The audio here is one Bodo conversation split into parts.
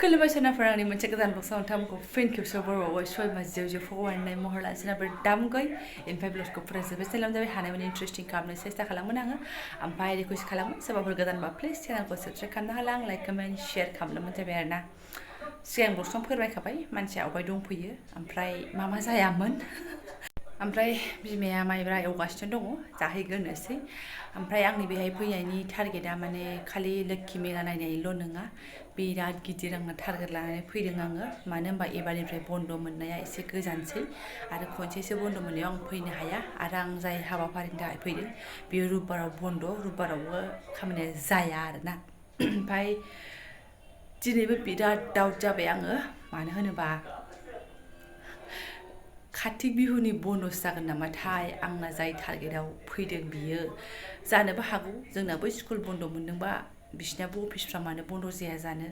खुलुमबाय सोनाफोर आंनि मोनसे गोदान ब्लगसाव नोंथांमोनखौ फिन खेबसेयाव बर'आवै सय मास जेव फरायनाय महर लानो सोनाफोर दामगै इनफाय ब्लगखौ फरायजोबबाय चेनेलाव जाबाय हानायमानि इन्ट्रेस्टिं खालामनो सेस्था खालामगोन आङो ओमफ्राय रिकुवेस्ट खालामो सोरबाफोर गोदानबा प्लिज चेनेलखौ साबस्क्राइब खालामनो हाला आं लाइक कमेन्ट शेयार खालामनो जाबाय आरोना सिगां ब्लगसाव फोरमायखाबाय मानसिया अबाय दंफैयो ओमफ्राय मा जायामोन ओमफ्राय बिमाया माइब्रा एवगासिनो दङ जाहैग्रोनोसै ओमफ्राय आंनि बेहाय फैनायनि टारगेटआ माने खालि लोक्षि मेला नायनायल' नङा बिराद गिदिर आंना टारगेट लानानै फैदों आङो मानो होनबा एबारनिफ्राय बन्द मोननाया एसे गोजानसै आरो खनसेसो बन्द मोननायाव आं फैनो हाया आरो आं जाय हाबाफारिनि थाखाय फैदों बेयो रुबबाराव बन्द रुबबारावबो खामानिया जाया आरोना ओमफ्राय दिनैबो बिराद डाउट जाबाय आङो मानो होनोबा कार्तिक बिहुनि बन्द जागोन नामाथाय आंना जाय टारगेटआव फैदों बियो जानोबो हागौ जोंनाबो स्कुल बन्द मोनदोंबा बिसिनाबो अफिसफ्रा मानो बन्द जाया जानो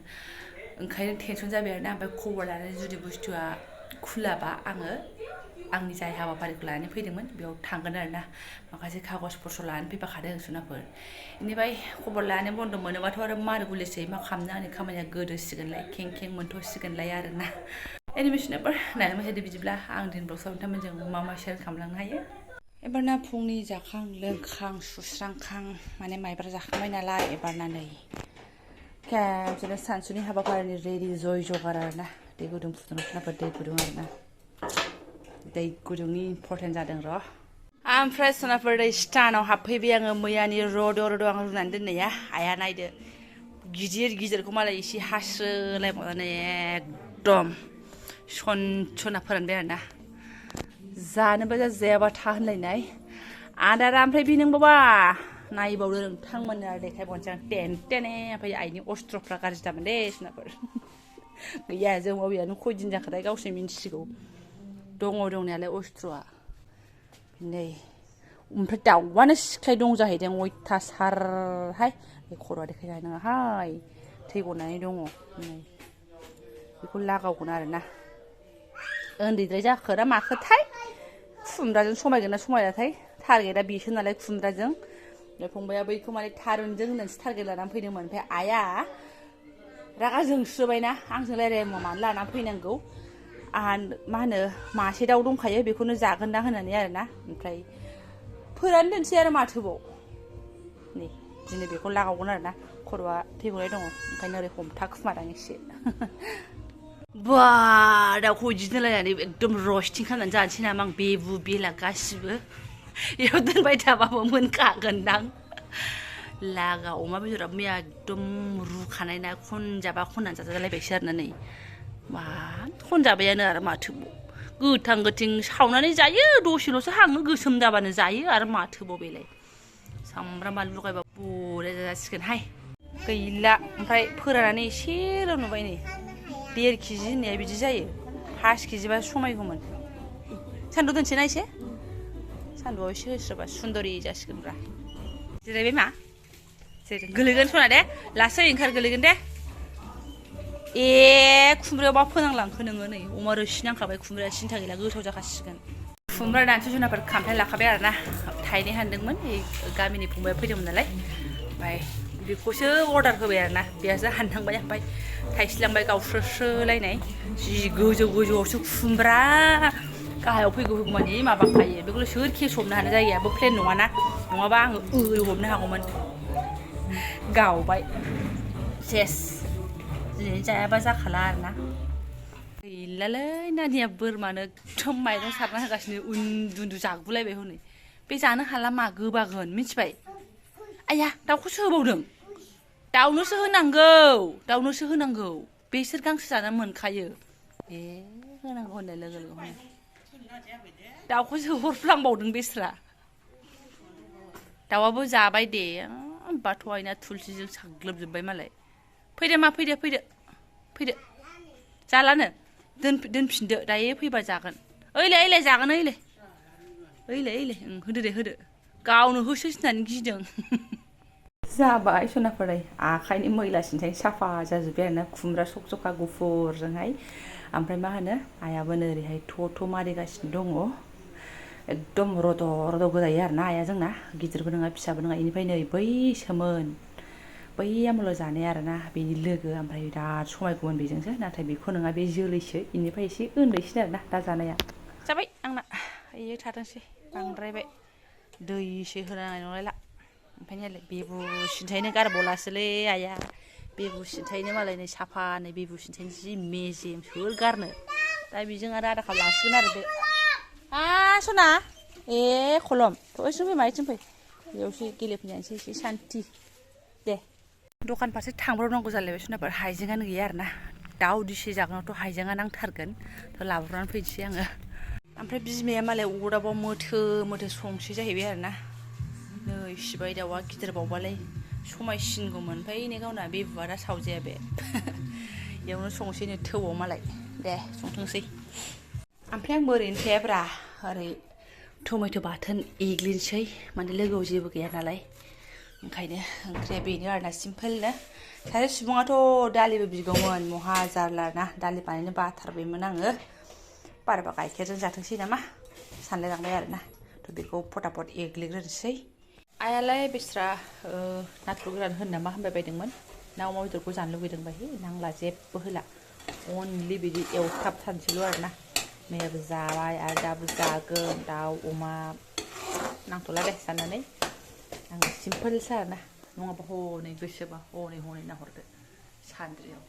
ओंखायनो टेनसन जाबाय आरोना ओमफ्राय खबर लानानै जुदि बुस्थुआ खुलाबा आङो आंनि जाय हाबाफारिखौ लानानै फैदोंमोन बेयाव थांगोन आरोना माखासे कागज पत्र लानानै फैफाखादों सोनाफोर बेनिफ्राय खबर लानानै बन्द मोनोबाथ' आरो मार गुलिसै मा खालामनो आंनि खामानिया गोदोसिगोनलाय खें खें मोनथ'सिगोनलाय आरोना एनिमेसनफोर नायनो मोसादो बिदिब्ला आं दिन ब्लगसाव नोंथांमोनजों मा शेयार खालामलांनो हायो एबारना फुंनि जाखां लोंखां सुस्रांखां माने माइब्रा जाखांबाय नालाय एबारना नै खेबसेनो सानसुनि हाबाफारिनि रेडि जय जगार आरोना दै गुदुं फुदुंनाफोर दै गुदुं आरोना दै गुदुंनि इम्परटेन्ट जादों र' ओमफ्राय सोनाफोर दै स्टानाव हाबफैबाय आङो मैयानि रद' आं रुनानै दोननाया आइया नायदो गिदिर गिदिरखौ मालाय एसे हास्रोलायबावनानै एकदम सनसना फोरानबाय आरोना जानोबा जायाबा था होनलायनाय आदारा ओमफ्राय बे नोंबाबा नायबावदो नोंथांमोननो आरो देखायबावनोसै आं टेने ओमफ्राय आइनि अस्त्रफ्रा गाज्रि जामोन दे सोनाफोर गैया जों बावैयानो खयदिन जाखाथाय गावसोर मिन्थिसिगौ दङ दंनायालाय अस्त्रआ नै ओमफ्राय दाउआनो सिख्लाय दं जाहैदों अयथासारहाय बे खर'आ देखायनो हानाय नङाहाय थै गनानै दङ नै बेखौ लागावगोन आरोना उन्दैद्राय जाखोना माखोथाय खुमब्राजों समायगोन ना समायाथाय टारगेटआ बेसो नालाय खुमब्राजों ओमफ्राय फंबाया बैखौ माने थारुनजों होननानैसो टारगेट लानानै फैदोंमोन ओमफ्राय आइया रागा जोंस्रोबायना आंजों रायज्लायबा मानो लानानै फैनांगौ आंहा मा होनो मासे दाउ दंखायो बेखौनो जागोन दां होननानै आरोना ओमफ्राय फोरान दोनसै आरो माथोबाव नै दिनै बेखौ लागावगोन आरोना खर'आ थै गनाय दङ ओंखायनो ओरै हमथाखुमादां एसे बा दाउखौ बिदि दोनलायनानै एकदम रस्टिं खालामनानै जानोसै नामा आं बेबु बेला गासिबो बेयाव दोनबाय थाबाबो मोनखागोनदां लागा अमा बेदरा मैया एकदम रुखानाय ना खनजाबा खननानै जाजालायबायसो आरोना नै मा खनजाबायानो आरो माथोबाव गोथां गोथिं सावनानै जायो दसेल'सो हाङो गोसोम जाबानो जायो आरो माथोबाव बेलाय सामब्राम बानलु लगायबा बरिया जासिगोनहाय गैला ओमफ्राय फोराननानै एसेल' नुबाय नै 1.5 केजि होननाया बिदि जायो 5 केजिबा समायगौमोन सान्दुं दोनसै ना एसे सान्दुंआव एसे होस्रोबा सुन्दरि जासिगोनब्रा जिरायबाय मा जिरायदों गोलैगोन सना दे लासै ओंखार गोलैगोन दे खुमब्रायाव मा फोनांलांखो नोङो नै अमा रोसि नांखाबाय खुमब्राया सिन्था गैला गोथाव जाखासिगोन खुमब्रा दानसु जुनाफोर खामफ्लाय लाखाबाय आरोना थाइनै हानदोंमोन गामिनि फंबाया फैदोंमोन नालाय ओमफ्राय बेखौसो अर्डार होबाय आरोना बेयासो हाननांबाय ओमफ्राय थाइस्लांबाय गावस्रोलायनाय जि गोजौआवसो खुमब्रा गाहायाव फैगौ मानि माबाखायो बेखौल' सोर खेसबनो हानो जायगायाबो प्लेन नङाना नङाबा आङो ओरै हमनो हागौमोन गावबाय सेस दिनै जायाबा जाखाला आरोना गैलालै नानिया बोरमानो एकदम माइरं सारना होगासिनो उन्दु जागुलायबाय हनै बे जानो हाला मा गोबागोन मिथिबाय आया दाउखौसो होबावदों दाउनोसो होनांगौ बेसोर गांसो जानानै मोनखायो होनांगौ होननाय लोगो लोगो दाउखौसो हरफ्लांबावदों बेस्रा दाउआबो जाबाय दे बाथ' आइना थुलसिजों साग्लोबजोब्बाय मालाय फैदो मा फैदो जालानो दोनफिनदो दायो फैबा जागोन ओइलाय जागोन ओइलाय होदो दे होदो गावनो होसोसिनानै गिदों जाबाय सनाफोराय आखाइनि मैला सिन्थाय साफा जाजोब्बाय आरोना खुमब्रा सकजखा गुफुरजोंहाय ओमफ्राय मा होनो आइयाबो ओरैहाय थ' मारिगासिनो दङ एकदम रद' गोजायो आरोना आइया जोंना गिदिरबो नङा फिसाबो नङा बेनिफ्राय नै बैसोमोन बै आमोलाव जानाय आरोना बेनि लोगो ओमफ्राय बिराद समायगौमोन बेजोंसो नाथाय बेखौ नङा बे जोलैसो बेनिफ्राय एसे उन्दैसिन आरोना दा जानाया जाबाय आंना इयो थाथोंसै बांद्रायबाय दैसो होनांनाय नंलायला ओमफ्राय नायलाय बेबु सिन्थायनो गारबावलासोलै आइया बेबु सिन्थायनो मालाय नै साफा नै बेबु सिन्थायनो जि मेजेम सोर गारनो दा बेजों आरो आधा काप लासिगोन आरो बे सना ए खलम ओइथिं फै माइथिं फै बेयावसो गेलेफैनानैसो एसे सान्थि दे दखान फारसे थांब्रबनांगौ जालायबाय सनाफोर हाइजेंआनो गैया आरोना दाउ दिसे जागोनावथ' हाइजेंआ नांथारगोन थ' लाबोनानै फैनोसै आङो ओमफ्राय बिमाया मालाय अरदाबाव मोथो मोथो संसै जाहैबाय आरोना नै सिबाय दाउआ गिदिरबावबालाय समायसिनगौमोन ओमफ्राय नै गावना बेबुआ दा सावजाया बे बेयावनो संसैनो थौआव मालाय दे संथोंसै ओमफ्राय आंबो ओरैनो थायाब्रा ओरै टमेट' बाथोन एग्लिनोसै माने लोगोआव जेबो गैया नालाय ओंखायनो ओंख्रिया बेनो आरोना सिम्पोलनो सासे सुबुङाथ' दालिबो बिगौमोन महा जारला ना दालि बानायनो बाथारबायमोन आङो बाराबा गाइखेरजों जाथोंसै नामा सानलायलांबाय आरोना थ' बेखौ फटाफट एग्लिग्रोनोसै आइयालाय बेस्रा नाथुर गोरान होनो नामा होनबाय बायदोंमोन ना अमा बेदरखौ जानो लुगैदोंबा हे नांला जेबो होला अनलि बिदि एवथाबथारनोसैल' आरोना मैयाबो जाबाय आरो दाबो जागोन दाउ अमा नांथ'ला दे जानानै आङो सिम्पोलसो आरोना नङाबा हनै गोसोबा हनै नाहरदो सान्द्रियाव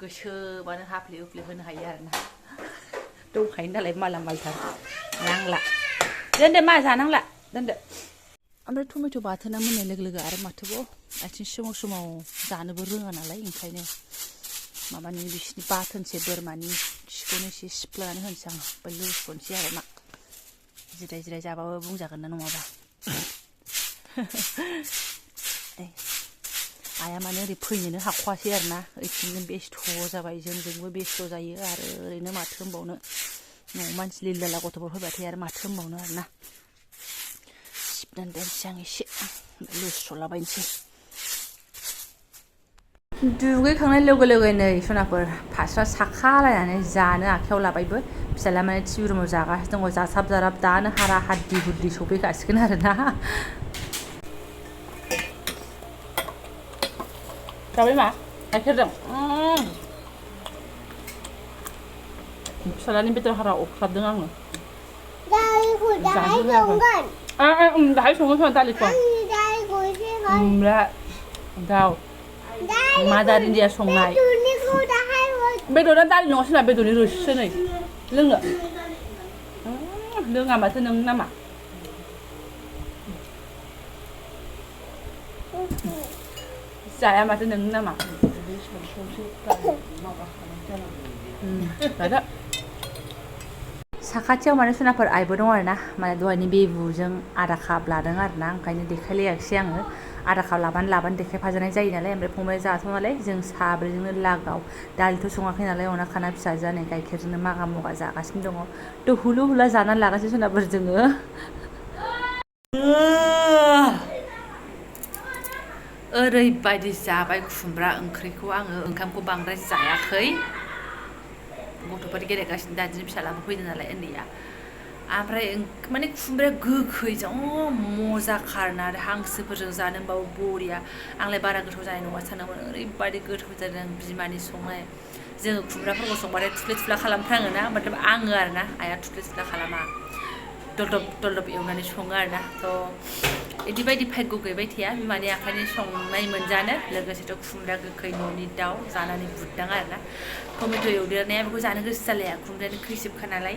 गोसोबानो हाफ्ले हुफ्ले होनो हायो आरोना दंखायो नालाय माला मालथार नांला दोनदो मा जानांला दोनदो ओमफ्राय टमेट' बाथोना मोननाय लोगो लोगो आरो माथोबाव आथिं सोमाव जानोबो रोङा नालाय ओंखायनो माबानि बिसिनि बाथोनसे बोरमानि खिखौनो एसे सिफ्लेनानै होनोसै आं ओमफ्राय लुसनोसै आरो मा जिराय जिराय जाबाबो बुंजागोन ना नङाबा आइया माने ओरै फैनोनो हाख'वासै आरोना ओइथिंनो बेस्थ' जाबाय जोंजोंबो बेस्थ' जायो आरो ओरैनो माथो होनबावनो न'आव मानसि लिलाला गथ'फोर फैबाथाय आरो माथो होनबावनो आरोना सिबनानै दोनसै आं एसे लुस्र'लाबायनोसै दुगैखांनाय लोगो लोगो नै सनाफोर फास्रा साखालायनानै जानो आखायाव लाबायबो फिसाला माने टिभि रुमाव जागासिनो दङ जासाब जाराब दानो हारा हाद्दि हुद्दि सफैखासिगोन आरोना जाबाय मा गाइखेरजों फिसालानि बेदर हारा अख्लाबदों आङो दाहाय संगोन खोमा दालिखौ दाउ मादार इन्डिया संनाय बेदरा दालि नङासै ना बेदरनि रोसिसो नै लोंनो लोङा माथो नों नामा जाया माथो नोंनि नामा साखाथियाव माने सनाफोर आइबो दं आरोना माने दहायनि बेबुजों आधा काप लादों आरोना ओंखायनो देखायलायाखिसै आङो आधा काप लाबानो देखायफाजानाय जायो नालाय ओमफ्राय फंबाया जाथों नालाय जों साब्रैजोंनो लागाव दालिथ' सङाखै नालाय अना खाना फिसाजोआ नै गाइखेरजोंनो मागा मगा जागासिनो दङ थ' हुलु हुला जानानै लागासिनो सनाफोर जोङो ओरैबायदि जाबाय खुमब्रा ओंख्रिखौ आङो ओंखामखौ बांद्राय जायाखै गथ'फोर गेलेगासिनो दादिनि फिसालाबो फैदों नालाय उन्दैया ओमफ्राय माने खुमब्राया गोखै जा मजाखारना आरो हांसोफोरजों जानो होनबाबो बरिया आंलाय बारा गोथाव जानाय नङा सानदोंमोन ओरैबायदि गोथाव जादों बिमानि संनाय जोङो खुमब्राफोरखौ संबाथाय थुफ्ले थुफ्ला खालामफ्राङोना मतलब आङो आरोना आइया थुफ्ले थुफ्ला खालामा दलदब एवनानै सङो आरोना थ' बिदि बायदि भाग्य गैबाय थाया बिमानि आखाइनि संनाय मोनजानो लोगोसेथ' खुमब्रा गोखै न'नि दाउ जानानै बुददां आरोना टमेट' एवदेरनाया बेखौ जानो गोसो जालाया खुमब्रायानो खैसिबखा नालाय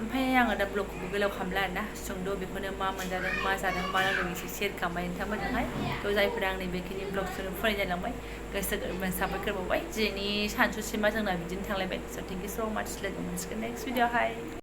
ओमफ्राय आङो दा ब्लगखौबो गोलाव खालामला आरोना सुंद' बेखौनो मा मोनजादों मा जादों मा नांदों एसे सेयार खालामबाय नोंथांमोनजोंहाय थ' जायफोरा आंनि बेखिनि ब्लगजोंनो फरायजालांबाय गोसो गोरबोनिफ्राय साबायखर बावबाय दिनैनि सानसुसिमा जोंना बिदिनो थांलायबाय स' थेंक इउ स' माच लोगो मोनसिगोन नेक्स्ट भिडिअ'आवहाय